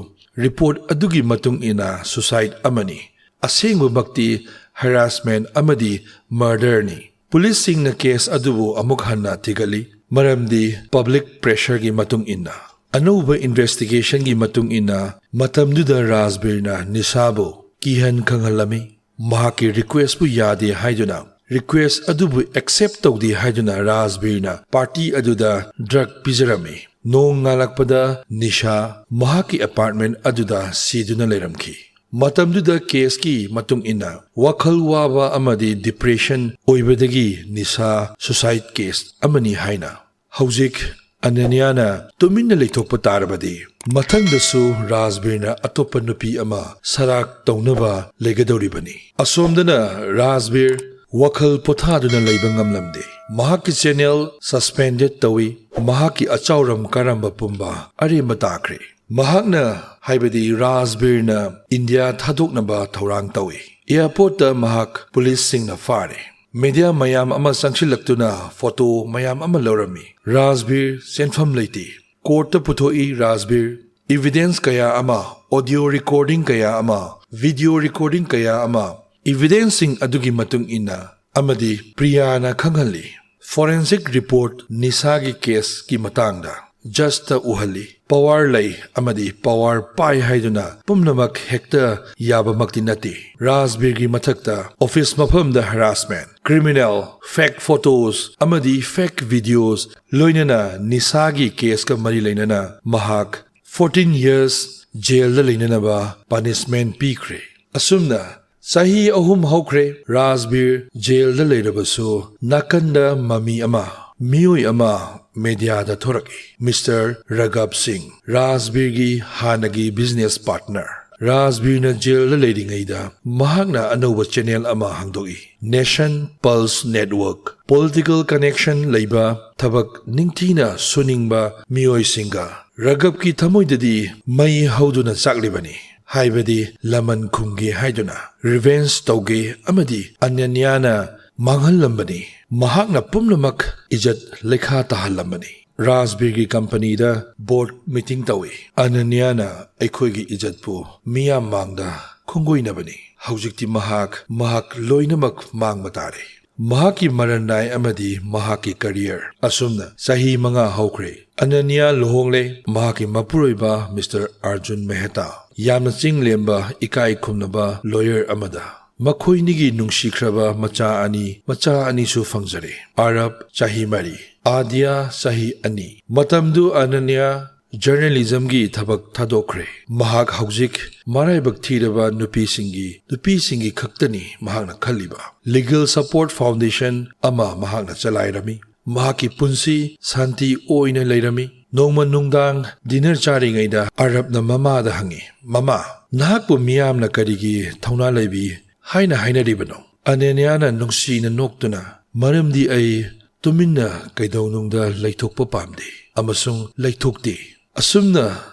ꯔꯤꯄꯣꯔꯠ ꯑꯗꯨꯒꯤ ꯃꯇꯨꯡ ꯏꯟꯅ ꯁꯨꯁꯥꯏꯗ ꯑꯃꯅꯤ꯫ ꯑꯁꯦꯡꯕꯃꯛꯇꯤ ꯍꯔꯥꯁꯃꯦꯟ ꯑꯃꯗꯤ ꯃꯔꯗꯔꯅꯤ꯫ ꯄꯨꯂꯤꯁꯁꯤꯡꯅ ꯀꯦꯁ ꯑꯗꯨꯕꯨ ꯑꯃꯨꯛ ꯍꯟꯅ ꯊꯤꯒꯠꯂꯤ, ꯃꯔꯝꯗꯤ ꯄꯕ꯭ꯂꯤꯛ ꯄ꯭ꯔꯦꯁꯔꯒꯤ ꯃꯇꯨꯡ ꯏꯟꯅ꯫ ꯑꯅꯧꯕ ꯏꯟꯚꯦꯁꯇꯤꯒꯦꯁꯟꯒꯤ ꯃꯇꯨꯡ ꯏꯟꯅ, ꯃꯇꯝꯗꯨꯗ ꯔꯥꯖꯕꯤꯔꯅ ꯅꯤꯁꯥꯕꯨ ꯀꯤꯍꯟ ꯈꯪꯍꯜꯂꯝꯃꯤ꯫ ꯃꯍꯥꯛꯀꯤ ꯔꯤꯀ꯭ꯋꯦꯁꯄꯨ ꯌꯥꯗꯦ ꯍꯥꯏꯗꯨꯅ, ꯔꯤꯀ꯭ꯋꯦꯁ ꯑꯗꯨꯕꯨ ꯑꯦꯛꯁꯦꯞ ꯇꯧꯗꯦ ꯍꯥꯏꯗꯨꯅ ꯔꯥꯖꯕꯤꯔꯅ ꯄꯥꯔꯇꯤ ꯑꯗꯨꯗ ꯗ꯭ꯔꯒ ꯄꯤꯖꯔꯝꯃꯤ꯫ ꯅꯣꯡ ꯉꯥꯜꯂꯛꯄꯗ ꯅꯤꯁꯥ ꯃꯍꯥꯛꯀꯤ ꯑꯦꯄꯥꯔꯠꯃꯦꯟ ꯑꯗꯨꯗ ꯁꯤꯗꯨꯅ ꯂꯩꯔꯝꯈꯤ꯫ ꯃꯇꯝꯗꯨꯗ ꯀꯦꯁꯀꯤ ꯃꯇꯨꯡ ꯏꯟꯅ, ꯋꯥꯈꯜ ꯋꯥꯕ ꯑꯃꯗꯤ ꯗꯤꯄ꯭ꯔꯦꯁꯟ ꯑꯣꯏꯕꯗꯒꯤ ꯅꯤꯁꯥ ꯁꯨꯁꯥꯏꯗ ꯀꯦꯁ ꯑꯃꯅꯤ ꯍꯥꯏꯅ꯫ ꯍꯧꯖꯤꯛ ꯑꯅꯅ꯭ꯌꯥꯅ ꯇꯨꯃꯤꯟꯅ ꯂꯩꯊꯣꯛꯄ ꯇꯥꯔꯕꯗꯤ, ꯃꯊꯪꯗꯁꯨ ꯔꯥꯖꯕꯤꯔꯅ ꯑꯇꯣꯞꯄ ꯅꯨꯄꯤ ꯑꯃ ꯁꯔꯥꯛ ꯇꯧꯅꯕ ꯂꯩꯒꯗꯧꯔꯤꯕꯅꯤ꯫ ꯑꯁꯣꯝꯗꯅ ꯔꯥꯖꯕꯤꯔ ꯋꯥꯈꯜ ꯄꯣꯊꯥꯗꯨꯅ ꯂꯩꯕ ꯉꯝꯂꯝꯗꯦ꯫ ꯃꯍꯥꯛꯀꯤ ꯆꯦꯅꯦꯜ ꯁꯁꯄꯦꯟꯗꯦꯗ ꯇꯧꯏ꯫ ꯃꯍꯥꯛꯀꯤ ꯑꯆꯥꯎꯔꯝ ꯀꯥꯔꯝꯕ ꯄꯨꯝꯕ ꯑꯔꯦꯝꯕ ꯇꯥꯈ꯭ꯔꯦ꯫ ꯃꯍꯥꯛꯅ, ꯍꯥꯏꯕꯗꯤ ꯔꯥꯖꯕꯤꯔꯅ, ꯏꯟꯗꯤꯌꯥ ꯊꯥꯗꯣꯛꯅꯕ ꯊꯧꯔꯥꯡ ꯇꯧꯏ꯫ ꯑꯦꯌꯥꯔꯄꯣꯔꯠꯇ ꯃꯍꯥꯛ ꯄꯨꯂꯤꯁꯁꯤꯡꯅ ꯐꯥꯔꯦ꯫ ꯃꯤꯗꯤꯌꯥ ꯃꯌꯥꯝ ꯑꯃ ꯆꯪꯁꯤꯜꯂꯛꯇꯨꯅ ꯐꯣꯇꯣ ꯃꯌꯥꯝ ꯑꯃ ꯂꯧꯔꯝꯃꯤ꯫ ꯔꯥꯖꯕꯤꯔ ꯆꯦꯟꯐꯝ ꯂꯩꯇꯦ꯫ ꯀꯣꯔꯠꯇ ꯄꯨꯊꯣꯛꯏ ꯔꯥꯖꯕꯤꯔ꯫ ꯏꯚꯤꯗꯦꯟꯁ ꯀꯌꯥ ꯑꯃ, ꯑꯣꯗꯤꯑꯣ ꯔꯦꯀꯣꯔꯗꯤꯡ ꯀꯌꯥ ꯑꯃ, ꯚꯤꯗꯤꯑꯣ ꯔꯦꯀꯣꯔꯗꯤꯡ ꯀꯌꯥ ꯑꯃ, ꯏꯚꯤꯗꯦꯟꯁꯁꯤꯡ ꯑꯗꯨꯒꯤ ꯃꯇꯨꯡ ꯏꯟꯅ ꯑꯃꯗꯤ ꯄ꯭ꯔꯤꯌꯥꯅ ꯈꯪꯍꯜꯂꯤ꯫ ꯐꯣꯔꯦꯟꯁꯤꯛ ꯔꯤꯄꯣꯔꯠ ꯅꯤꯁꯥꯒꯤ ꯀꯦꯁꯀꯤ ꯃꯇꯥꯡꯗ ꯖꯖꯇ ꯎꯍꯜꯂꯤ꯫ ꯄꯋꯥꯔ ꯂꯩ ꯑꯃꯗꯤ ꯄꯋꯥꯔ ꯄꯥꯏ ꯍꯥꯏꯗꯨꯅ ꯄꯨꯝꯅꯃꯛ ꯍꯦꯛꯇ ꯌꯥꯕꯃꯛꯇꯤ ꯅꯠꯇꯦ꯫ ꯔꯥꯖꯕꯤꯔꯒꯤ ꯃꯊꯛꯇ ꯑꯣꯐꯤꯁ ꯃꯐꯝꯗ ꯍꯔꯥꯁꯃꯦꯟ, ꯀ꯭ꯔꯤꯃꯤꯅꯦꯜ, ꯐꯦꯛ ꯐꯣꯇꯣꯁ ꯑꯃꯗꯤ ꯐꯦꯛ ꯚꯤꯗꯤꯑꯣꯁ, ꯂꯣꯏꯅꯅ ꯅꯤꯁꯥꯒꯤ ꯀꯦꯁꯀ ꯃꯔꯤ ꯂꯩꯅꯅ ꯃꯍꯥꯛ ꯐꯣꯔꯇꯤꯟ ꯌꯔꯁ ꯖꯦꯜꯗ ꯂꯩꯅꯅꯕ ꯄꯅꯤꯁꯃꯦꯟ ꯄꯤꯈ꯭ꯔꯦ꯫ ꯑꯁꯨꯝꯅ ꯆꯍꯤ ꯑꯍꯨꯝ ꯍꯧꯈ꯭ꯔꯦ꯫ ꯔꯥꯖꯕꯤꯔ ꯖꯦꯜꯗ ꯂꯩꯔꯕꯁꯨ ꯅꯥꯀꯟꯗ ꯃꯃꯤ ꯑꯃ, ꯃꯤꯑꯣꯏ ꯑꯃ ꯃꯦꯗꯤꯌꯥꯗ ꯊꯣꯔꯛꯏ꯫ ꯃꯤꯁꯇꯔ ꯔꯥꯘꯕ ꯁꯤꯡ, ꯔꯥꯖꯕꯤꯔꯒꯤ ꯍꯥꯟꯅꯒꯤ ꯕꯤꯖꯤꯅꯦꯁ ꯄꯥꯔꯠꯅꯔ꯫ ꯔꯥꯖꯕꯤꯔꯅ ꯖꯦꯜꯗ ꯂꯩꯔꯤꯉꯩꯗ ꯃꯍꯥꯛꯅ ꯑꯅꯧꯕ ꯆꯦꯅꯦꯜ ꯑꯃ ꯍꯥꯡꯗꯣꯛꯏ, nation plus network. Political connection ꯂꯩꯕ ꯊꯕꯛ ꯅꯤꯡꯊꯤꯅ ꯁꯨꯅꯤꯡꯕ ꯃꯤꯑꯣꯏꯁꯤꯡꯒ꯫ ꯔꯥꯘꯕꯀꯤ ꯊꯃꯣꯏꯗꯗꯤ ꯃꯩ ꯍꯧꯗꯨꯅ ꯆꯥꯛꯂꯤꯕꯅꯤ, ꯍꯥꯏꯕꯗꯤ ꯂꯃꯟ ꯈꯨꯝꯒꯦ ꯍꯥꯏꯗꯨꯅ, ꯔꯤꯚꯦꯟꯖ ꯇꯧꯒꯦ ꯑꯃꯗꯤ ꯑꯅꯅ꯭ꯌꯥꯅ ꯃꯥꯡꯍꯜꯂꯝꯕꯅꯤ꯫ ꯃꯍꯥꯛꯅ ꯄꯨꯝꯅꯃꯛ ꯏꯖꯠ ꯂꯩꯈꯥ ꯇꯥꯍꯜꯂꯝꯕꯅꯤ꯫ ꯔꯥꯖꯕꯤꯔꯒꯤ ꯀꯝꯄꯅꯤꯗ ꯕꯣꯔꯗ ꯃꯤꯇꯤꯡ ꯇꯧꯏ꯫ ꯑꯅꯅ꯭ꯌꯥꯅ ꯑꯩꯈꯣꯏꯒꯤ ꯏꯖꯠꯄꯨ ꯃꯤꯌꯥꯝ ꯃꯥꯡꯗ ꯈꯣꯡꯒꯣꯏꯅꯕꯅꯤ꯫ ꯍꯧꯖꯤꯛꯇꯤ ꯃꯍꯥꯛ, ꯃꯍꯥꯛ ꯂꯣꯏꯅꯃꯛ ꯃꯥꯡꯕ ꯇꯥꯔꯦ꯫ ꯃꯍꯥꯛꯀꯤ ꯃꯔꯟ ꯅꯥꯏ ꯑꯃꯗꯤ ꯃꯍꯥꯛꯀꯤ ꯀꯔꯤꯌꯔ꯫ ꯑꯁꯨꯝꯅ ꯆꯍꯤ ꯃꯉꯥ ꯍꯧꯈ꯭ꯔꯦ꯫ ꯑꯅꯅ꯭ꯌꯥ ꯂꯨꯍꯣꯡꯂꯦ꯫ ꯃꯍꯥꯛꯀꯤ ꯃꯄꯨꯔꯣꯏꯕ ꯃꯤꯁꯇꯔ ꯑꯔꯖꯨꯟ ꯃꯦꯍꯇꯥ, ꯌꯥꯝꯅ ꯆꯤꯡ ꯂꯦꯝꯕ, ꯏꯀꯥꯏ ꯈꯨꯝꯅꯕ ꯂꯣꯌꯔ ꯑꯃꯗ꯫ ꯃꯈꯣꯏꯅꯤꯒꯤ ꯅꯨꯡꯁꯤꯈ꯭ꯔꯕ ꯃꯆꯥ ꯑꯅꯤ, ꯃꯆꯥ ꯑꯅꯤꯁꯨ ꯐꯪꯖꯔꯦ꯫ ꯑꯔꯕ, ꯆꯍꯤ ꯃꯔꯤ, ꯑꯥꯗꯤꯌꯥ, ꯆꯍꯤ ꯑꯅꯤ꯫ ꯃꯇꯝꯗꯨ ꯑꯅꯅ꯭ꯌꯥ ꯖꯔꯅꯦꯂꯤꯖꯝꯒꯤ ꯊꯕꯛ ꯊꯥꯗꯣꯛꯈ꯭ꯔꯦ꯫ ꯃꯍꯥꯛ ꯍꯧꯖꯤꯛ ꯃꯔꯥꯏꯕꯛ ꯊꯤꯔꯕ ꯅꯨꯄꯤꯁꯤꯡꯒꯤ, ꯅꯨꯄꯤꯁꯤꯡꯒꯤ ꯈꯛꯇꯅꯤ ꯃꯍꯥꯛꯅ ꯈꯜꯂꯤꯕ꯫ ꯂꯤꯒꯦꯜ ꯁꯄꯣꯔꯠ ꯐꯥꯎꯟꯗꯦꯁꯟ ꯑꯃ ꯃꯍꯥꯛꯅ ꯆꯂꯥꯏꯔꯝꯃꯤ꯫ ꯃꯍꯥꯛꯀꯤ ꯄꯨꯟꯁꯤ ꯁꯥꯟꯇꯤ ꯑꯣꯏꯅ ꯂꯩꯔꯝꯃꯤ꯫ ꯅꯣꯡꯃ ꯅꯨꯡꯗꯥꯡ ꯗꯤꯅꯔ ꯆꯥꯔꯤꯉꯩꯗ ꯑꯔꯕꯅ ꯃꯃꯥꯗ ꯍꯪꯉꯤ, "ꯃꯃꯥ, ꯅꯍꯥꯛꯄꯨ ꯃꯤꯌꯥꯝꯅ ꯀꯔꯤꯒꯤ ꯊꯧꯅꯥ ꯂꯩꯕꯤ ꯍꯥꯏꯅ ꯍꯥꯏꯅꯔꯤꯕꯅꯣ?" ꯑꯅꯅ꯭ꯌꯥꯅ ꯅꯨꯡꯁꯤꯅ ꯅꯣꯛꯇꯨꯅ, "ꯃꯔꯝꯗꯤ ꯑꯩ ꯇꯨꯃꯤꯟꯅ ꯀꯩꯗꯧꯅꯨꯡꯗ ꯂꯩꯊꯣꯛꯄ ꯄꯥꯝꯗꯦ ꯑꯃꯁꯨꯡ ꯂꯩꯊꯣꯛꯇꯦ꯫ ꯑꯁꯨꯝꯅ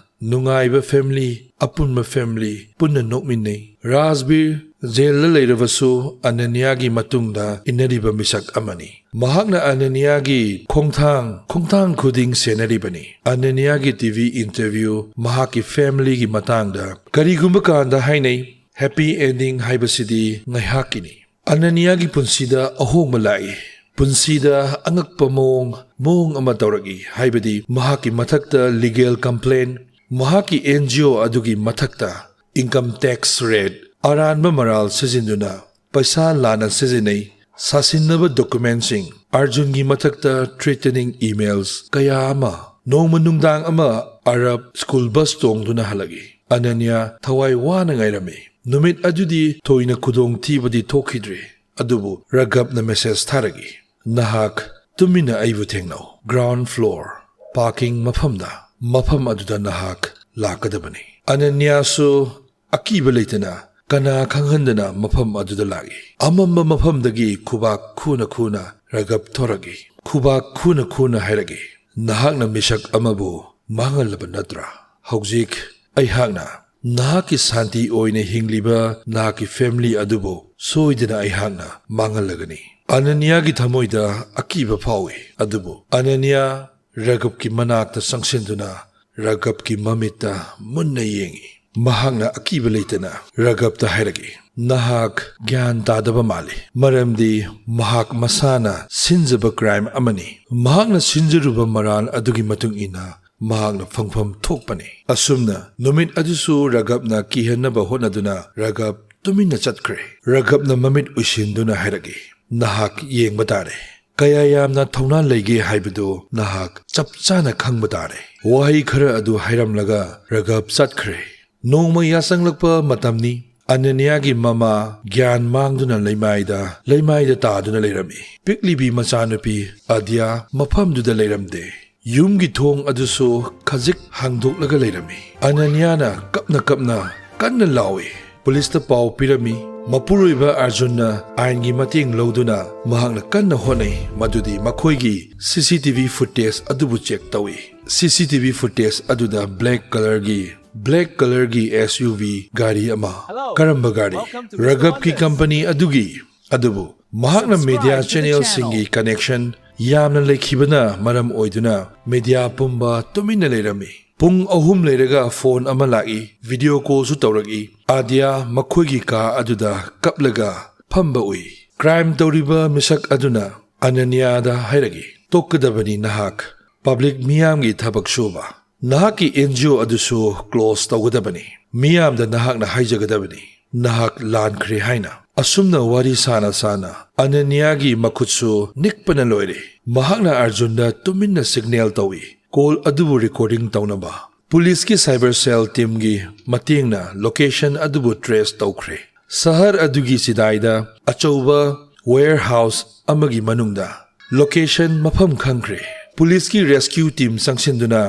ꯅꯨꯡꯉꯥꯏꯕ family, ꯑꯄꯨꯟꯕ family ꯄꯨꯟꯅ ꯅꯣꯛꯃꯤꯟꯅꯩ꯫" ꯔꯥꯖꯕꯤꯔ ꯖꯦꯜꯗ ꯂꯩꯔꯕꯁꯨ ꯑꯅꯅ꯭ꯌꯥꯒꯤ ꯃꯇꯨꯡꯗ ꯏꯟꯅꯔꯤꯕ ꯃꯤꯁꯛ ꯑꯃꯅꯤ꯫ ꯃꯍꯥꯛꯅ ꯑꯅꯅ꯭ꯌꯥꯒꯤ ꯈꯣꯡꯊꯥꯡ, ꯈꯣꯡꯊꯥꯡ ꯈꯨꯗꯤꯡ ꯁꯦꯟꯅꯔꯤꯕꯅꯤ꯫ ꯑꯅꯅ꯭ꯌꯥꯒꯤ T V interview ꯃꯍꯥꯛꯀꯤ familyꯒꯤ ꯃꯇꯥꯡꯗ ꯀꯔꯤꯒꯨꯝꯕ ꯀꯥꯟꯗ ꯍꯥꯏꯅꯩ, "Happy ending ꯍꯥꯏꯕꯁꯤꯗꯤ ꯉꯥꯏꯍꯥꯛꯀꯤꯅꯤ꯫" ꯑꯅꯅ꯭ꯌꯥꯒꯤ ꯄꯨꯟꯁꯤꯗ ꯑꯍꯣꯡꯕ ꯂꯥꯛꯏ꯫ ꯄꯨꯟꯁꯤꯗ ꯑꯉꯛꯄ ꯃꯑꯣꯡ, ꯃꯑꯣꯡ ꯑꯃ ꯇꯧꯔꯛꯏ, ꯍꯥꯏꯕꯗꯤ ꯃꯍꯥꯛꯀꯤ ꯃꯊꯛꯇ legal complaint, ꯃꯍꯥꯛꯀꯤ N G O ꯑꯗꯨꯒꯤ ꯃꯊꯛꯇ income tax raid, ꯑꯔꯥꯟꯕ ꯃꯔꯥꯜ ꯁꯤꯖꯤꯟꯗꯨꯅ ꯄꯩꯁꯥ ꯂꯥꯟꯅ ꯁꯤꯖꯤꯟꯅꯩ, ꯁꯥꯁꯤꯟꯅꯕ documentꯁꯤꯡ, ꯑꯔꯖꯨꯟꯒꯤ ꯃꯊꯛꯇ threatening emails ꯀꯌꯥ ꯑꯃ꯫ ꯅꯣꯡꯃ ꯅꯨꯡꯗꯥꯡ ꯑꯃ ꯑꯔꯕ school bus ꯇꯣꯡꯗꯨꯅ ꯍꯜꯂꯛꯏ꯫ ꯑꯅꯅ꯭ꯌꯥ ꯊꯋꯥꯏ ꯋꯥꯅ ꯉꯥꯏꯔꯝꯃꯤ꯫ ꯅꯨꯃꯤꯠ ꯑꯗꯨꯗꯤ ꯊꯣꯏꯅ ꯈꯨꯗꯣꯡꯊꯤꯕꯗꯤ ꯊꯣꯛꯈꯤꯗ꯭ꯔꯦ, ꯑꯗꯨꯕꯨ ꯔꯥꯘꯕꯅ message ꯊꯥꯔꯛꯏ, "ꯅꯍꯥꯛ ꯇꯨꯃꯤꯟꯅ ꯑꯩꯕꯨ ꯊꯦꯡꯅꯧ꯫ Ground floor, parking ꯃꯐꯝꯗ, ꯃꯐꯝ ꯑꯗꯨꯗ ꯅꯍꯥꯛ ꯂꯥꯛꯀꯗꯕꯅꯤ꯫" ꯑꯅꯅ꯭ꯌꯥꯁꯨ ꯑꯀꯤꯕ ꯂꯩꯇꯅ ꯀꯅꯥ ꯈꯪꯍꯟꯗꯅ ꯃꯐꯝ ꯑꯗꯨꯗ ꯂꯥꯛꯏ꯫ ꯑꯃꯝꯕ ꯃꯐꯝꯗꯒꯤ ꯈꯨꯕꯥꯛ ꯈꯨꯅ ꯈꯨꯅ ꯔꯥꯘꯕ ꯊꯣꯔꯛꯏ꯫ ꯈꯨꯕꯥꯛ ꯈꯨꯅ ꯈꯨꯅ ꯍꯥꯏꯔꯛꯏ, "ꯅꯍꯥꯛꯅ ꯃꯤꯁꯛ ꯑꯃꯕꯨ ꯃꯥꯡꯍꯜꯂꯕ ꯅꯠꯇ꯭ꯔꯥ? ꯍꯧꯖꯤꯛ ꯑꯩꯍꯥꯛꯅ ꯅꯍꯥꯛꯀꯤ ꯁꯥꯟꯇꯤ ꯑꯣꯏꯅ ꯍꯤꯡꯂꯤꯕ ꯅꯍꯥꯛꯀꯤ family ꯑꯗꯨꯕꯨ ꯁꯣꯏꯗꯅ ꯑꯩꯍꯥꯛꯅ ꯃꯥꯡꯍꯜꯂꯒꯅꯤ꯫" ꯑꯅꯅ꯭ꯌꯥꯒꯤ ꯊꯃꯣꯏꯗ ꯑꯀꯤꯕ ꯐꯥꯎꯏ, ꯑꯗꯨꯕꯨ ꯑꯅꯅ꯭ꯌꯥ ꯔꯥꯘꯕꯀꯤ ꯃꯅꯥꯛꯇ ꯆꯪꯁꯤꯟꯗꯨꯅ ꯔꯥꯘꯕꯀꯤ ꯃꯃꯤꯠꯇ ꯃꯨꯟꯅ ꯌꯦꯡꯏ꯫ ꯃꯍꯥꯛꯅ ꯑꯀꯤꯕ ꯂꯩꯇꯅ ꯔꯥꯘꯕꯇ ꯍꯥꯏꯔꯛꯏ, "ꯅꯍꯥꯛ ꯒ꯭ꯌꯥꯟ ꯇꯥꯗꯕ ꯃꯥꯜꯂꯤ, ꯃꯔꯝꯗꯤ ꯃꯍꯥꯛ ꯃꯁꯥꯅ ꯁꯤꯟꯖꯕ crime ꯑꯃꯅꯤ꯫ ꯃꯍꯥꯛꯅ ꯁꯤꯟꯖꯔꯨꯕ ꯃꯔꯥꯜ ꯑꯗꯨꯒꯤ ꯃꯇꯨꯡ ꯏꯟꯅ ꯃꯍꯥꯛꯅ ꯐꯪꯐꯝ ꯊꯣꯛꯄꯅꯤ꯫" ꯑꯁꯨꯝꯅ ꯅꯨꯃꯤꯠ ꯑꯗꯨꯁꯨ ꯔꯥꯘꯕꯅ ꯀꯤꯍꯟꯅꯕ ꯍꯣꯠꯅꯗꯨꯅ ꯔꯥꯘꯕ ꯇꯨꯃꯤꯟꯅ ꯆꯠꯈ꯭ꯔꯦ꯫ ꯔꯥꯘꯕꯅ ꯃꯃꯤꯠ ꯎꯏꯁꯤꯟꯗꯨꯅ ꯍꯥꯏꯔꯛꯏ, "ꯅꯍꯥꯛ ꯌꯦꯡꯕ ꯇꯥꯔꯦ꯫ ꯀꯌꯥ ꯌꯥꯝꯅ ꯊꯧꯅꯥ ꯂꯩꯒꯦ ꯍꯥꯏꯕꯗꯨ ꯅꯍꯥꯛ ꯆꯞ ꯆꯥꯅ ꯈꯪꯕ ꯇꯥꯔꯦ꯫" ꯋꯥꯍꯩ ꯈꯔ ꯑꯗꯨ ꯍꯥꯏꯔꯝꯂꯒ ꯔꯥꯘꯕ ꯆꯠꯈ꯭ꯔꯦ꯫ ꯅꯣꯡꯃ ꯌꯥꯆꯪꯂꯛꯄ ꯃꯇꯝꯅꯤ꯫ ꯑꯅꯅ꯭ꯌꯥꯒꯤ ꯃꯃꯥ ꯒ꯭ꯌꯥꯟ ꯃꯥꯡꯗꯨꯅ ꯂꯩꯃꯥꯏꯗ, ꯂꯩꯃꯥꯏꯗ ꯇꯥꯗꯨꯅ ꯂꯩꯔꯝꯃꯤ꯫ ꯄꯤꯛꯂꯤꯕꯤ ꯃꯆꯥꯅꯨꯄꯤ ꯑꯗ꯭ꯌꯥ ꯃꯐꯝꯗꯨꯗ ꯂꯩꯔꯝꯗꯦ꯫ ꯌꯨꯝꯒꯤ ꯊꯣꯡ ꯑꯗꯨꯁꯨ ꯈꯖꯤꯛ ꯍꯥꯡꯗꯣꯛꯂꯒ ꯂꯩꯔꯝꯃꯤ꯫ ꯑꯅꯅ꯭ꯌꯥꯅ ꯀꯞꯅ ꯀꯞꯅ ꯀꯟꯅ ꯂꯥꯎꯏ, ꯄꯨꯂꯤꯁꯇ ꯄꯥꯎ ꯄꯤꯔꯝꯃꯤ꯫ ꯃꯄꯨꯔꯣꯏꯕ ꯑꯔꯖꯨꯟꯅ ꯑꯥꯏꯟꯒꯤ ꯃꯇꯦꯡ ꯂꯧꯗꯨꯅ ꯃꯍꯥꯛꯅ ꯀꯟꯅ ꯍꯣꯠꯅꯩ ꯃꯗꯨꯗꯤ ꯃꯈꯣꯏꯒꯤ CCTV footage ꯑꯗꯨꯕꯨ check ꯇꯧꯏ꯫ CCTV footage ꯑꯗꯨꯗ black colourꯒꯤ black colourꯒꯤ SUV ꯒꯥꯔꯤ ꯑꯃ꯫ ꯀꯔꯝꯕ ꯒꯥꯔꯤ? ꯔꯒꯕꯀꯤ company ꯑꯗꯨꯒꯤ꯫ ꯑꯗꯨꯕꯨ ꯃꯍꯥꯛꯅ media channelꯁꯤꯡꯒꯤ connection ꯌꯥꯝꯅ ꯂꯩꯈꯤꯕꯅ ꯃꯔꯝ ꯑꯣꯏꯗꯨꯅ media ꯄꯨꯝꯕ ꯇꯨꯃꯤꯟꯅ ꯂꯩꯔꯝꯃꯤ꯫ ꯄꯨꯡ ꯑꯍꯨꯝ ꯂꯩꯔꯒ phone ꯑꯃ ꯂꯥꯛꯏ, video callꯁꯨ ꯇꯧꯔꯛꯏ꯫ ꯑꯥꯗ꯭ꯌꯥ ꯃꯈꯣꯏꯒꯤ ꯀꯥ ꯑꯗꯨꯗ ꯀꯞꯂꯒ ꯐꯝꯕ ꯎꯏ꯫ Crime ꯇꯧꯔꯤꯕ ꯃꯤꯁꯛ ꯑꯗꯨꯅ ꯑꯅꯅ꯭ꯌꯥꯗ ꯍꯥꯏꯔꯛꯏ, "ꯇꯣꯛꯀꯗꯕꯅꯤ ꯅꯍꯥꯛ꯫ Public ꯃꯤꯌꯥꯝꯒꯤ ꯊꯕꯛ ꯁꯨꯕ꯫ ꯅꯍꯥꯛꯀꯤ NGO ꯑꯗꯨꯁꯨ close ꯇꯧꯒꯗꯕꯅꯤ꯫ ꯃꯤꯌꯥꯝꯗ ꯅꯍꯥꯛꯅ ꯍꯥꯏꯖꯒꯗꯕꯅꯤ, ꯅꯍꯥꯛ ꯂꯥꯟꯈ꯭ꯔꯦ ꯍꯥꯏꯅ꯫" ꯑꯁꯨꯝꯅ ꯋꯥꯔꯤ ꯁꯥꯅ ꯁꯥꯅ ꯑꯅꯅ꯭ꯌꯥꯒꯤ ꯃꯈꯨꯠꯁꯨ ꯅꯤꯛꯄꯅ ꯂꯣꯏꯔꯦ꯫ ꯃꯍꯥꯛꯅ ꯑꯔꯖꯨꯟꯗ ꯇꯨꯃꯤꯟꯅ signal ꯇꯧꯏ꯫ Call ꯑꯗꯨꯕꯨ recording ꯇꯧꯅꯕ꯫ ꯄꯨꯂꯤꯁꯀꯤ cyber cell teamꯒꯤ ꯃꯇꯦꯡꯅ location ꯑꯗꯨꯕꯨ trace ꯇꯧꯈ꯭ꯔꯦ꯫ ꯁꯍꯔ ꯑꯗꯨꯒꯤ ꯆꯤꯗꯥꯏꯗ ꯑꯆꯧꯕ warehouse ꯑꯃꯒꯤ ꯃꯅꯨꯡꯗ location ꯃꯐꯝ ꯈꯪꯈ꯭ꯔꯦ꯫ ꯄꯨꯂꯤꯁꯀꯤ rescue team ꯆꯪꯁꯤꯟꯗꯨꯅ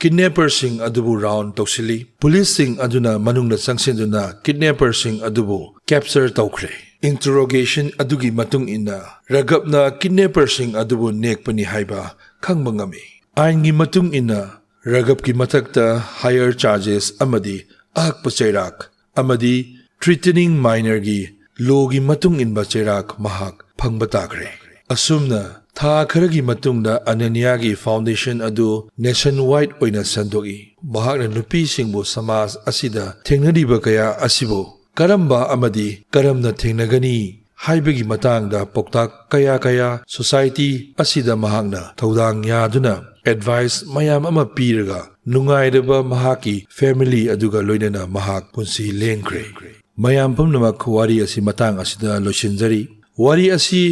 kidnapperꯁꯤꯡ ꯑꯗꯨꯕꯨ round ꯇꯧꯁꯤꯜꯂꯤ꯫ ꯄꯨꯂꯤꯁꯁꯤꯡ ꯑꯗꯨꯅ ꯃꯅꯨꯡꯗ ꯆꯪꯁꯤꯟꯗꯨꯅ kidnapperꯁꯤꯡ ꯑꯗꯨꯕꯨ capture ꯇꯧꯈ꯭ꯔꯦ꯫ Interrogation ꯑꯗꯨꯒꯤ ꯃꯇꯨꯡ ꯏꯟꯅ ꯔꯒꯕꯅ kidnapperꯁꯤꯡ ꯑꯗꯨꯕꯨ ꯅꯦꯛꯄꯅꯤ ꯍꯥꯏꯕ ꯈꯪꯕ ꯉꯝꯃꯤ꯫ ꯑꯥꯏꯟꯒꯤ ꯃꯇꯨꯡ ꯏꯟꯅ ꯔꯒꯕꯀꯤ ꯃꯊꯛꯇ higher charges ꯑꯃꯗꯤ ꯑꯍꯛꯄ ꯆꯩꯔꯥꯛ ꯑꯃꯗꯤ threatening minorꯒꯤ lawꯒꯤ ꯃꯇꯨꯡ ꯏꯟꯕ ꯆꯩꯔꯥꯛ ꯃꯍꯥꯛ ꯐꯪꯕ ꯇꯥꯈ꯭ꯔꯦ꯫ ꯑꯁꯨꯝꯅ ꯊꯥ ꯈꯔꯒꯤ ꯃꯇꯨꯡꯗ ꯑꯅꯅ꯭ꯌꯥꯒꯤ foundation ꯑꯗꯨ nationwide ꯑꯣꯏꯅ ꯁꯟꯗꯣꯛꯏ꯫ ꯃꯍꯥꯛꯅ ꯅꯨꯄꯤꯁꯤꯡꯕꯨ ꯁꯃꯥꯖ ꯑꯁꯤꯗ ꯊꯦꯡꯅꯔꯤꯕ ꯀꯌꯥ ꯑꯁꯤꯕꯨ ꯀꯔꯝꯕ ꯑꯃꯗꯤ ꯀꯔꯝꯅ ꯊꯦꯡꯅꯒꯅꯤ ꯍꯥꯏꯕꯒꯤ ꯃꯇꯥꯡꯗ ꯄꯥꯎꯇꯥꯛ ꯀꯌꯥ ꯀꯌꯥ society ꯑꯁꯤꯗ ꯃꯍꯥꯛꯅ ꯊꯧꯗꯥꯡ ꯌꯥꯗꯨꯅ advice ꯃꯌꯥꯝ ꯑꯃ ꯄꯤꯔꯒ ꯅꯨꯡꯉꯥꯏꯔꯕ ꯃꯍꯥꯛꯀꯤ family ꯑꯗꯨꯒ ꯂꯣꯏꯅꯅ ꯃꯍꯥꯛ ꯄꯨꯟꯁꯤ ꯂꯦꯟꯈ꯭ꯔꯦ꯫ ꯃꯌꯥꯝ ꯄꯨꯝꯅꯃꯛ ꯋꯥꯔꯤ ꯑꯁꯤ ꯃꯇꯥꯡ ꯑꯁꯤꯗ ꯂꯣꯏꯁꯤꯟꯖꯔꯤ꯫ ꯋꯥꯔꯤ ꯑꯁꯤ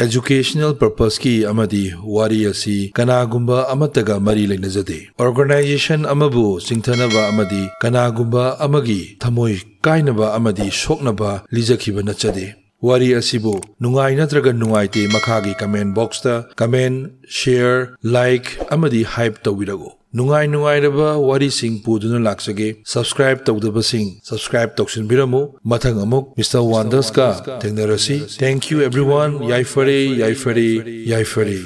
educational purposeꯀꯤ ꯑꯃꯗꯤ ꯋꯥꯔꯤ ꯑꯁꯤ ꯀꯅꯥꯒꯨꯝꯕ ꯑꯃꯠꯇꯒ ꯃꯔꯤ ꯂꯩꯅꯖꯗꯦ꯫ Organisation ꯑꯃꯕꯨ ꯆꯤꯡꯊꯅꯕ ꯑꯃꯗꯤ ꯀꯅꯥꯒꯨꯝꯕ ꯑꯃꯒꯤ ꯊꯃꯣꯏ ꯀꯥꯏꯅꯕ ꯑꯃꯗꯤ ꯁꯣꯛꯅꯕ ꯂꯤꯖꯈꯤꯕ ꯅꯠꯆꯗꯦ꯫ ꯋꯥꯔꯤ ꯑꯁꯤꯕꯨ ꯅꯨꯡꯉꯥꯏ ꯅꯠꯇ꯭ꯔꯒ ꯅꯨꯡꯉꯥꯏꯇꯦ ꯃꯈꯥꯒꯤ comment boxꯇ comment, share, like ꯑꯃꯗꯤ hype ꯇꯧꯕꯤꯔꯛꯎ꯫ ꯅꯨꯡꯉꯥꯏ ꯅꯨꯡꯉꯥꯏꯔꯕ ꯋꯥꯔꯤꯁꯤꯡ ꯄꯨꯗꯨꯅ ꯂꯥꯛꯆꯒꯦ꯫ Subscribe ꯇꯧꯗꯕꯁꯤꯡ subscribe ꯇꯧꯁꯤꯟꯕꯤꯔꯝꯃꯨ꯫ ꯃꯊꯪ ꯑꯃꯨꯛ Mister Wondersꯀ ꯊꯦꯡꯅꯔꯁꯤ꯫ Thank you everyone. ꯌꯥꯏꯐꯔꯦ, ꯌꯥꯏꯐꯔꯦ, ꯌꯥꯏꯐꯔꯦ꯫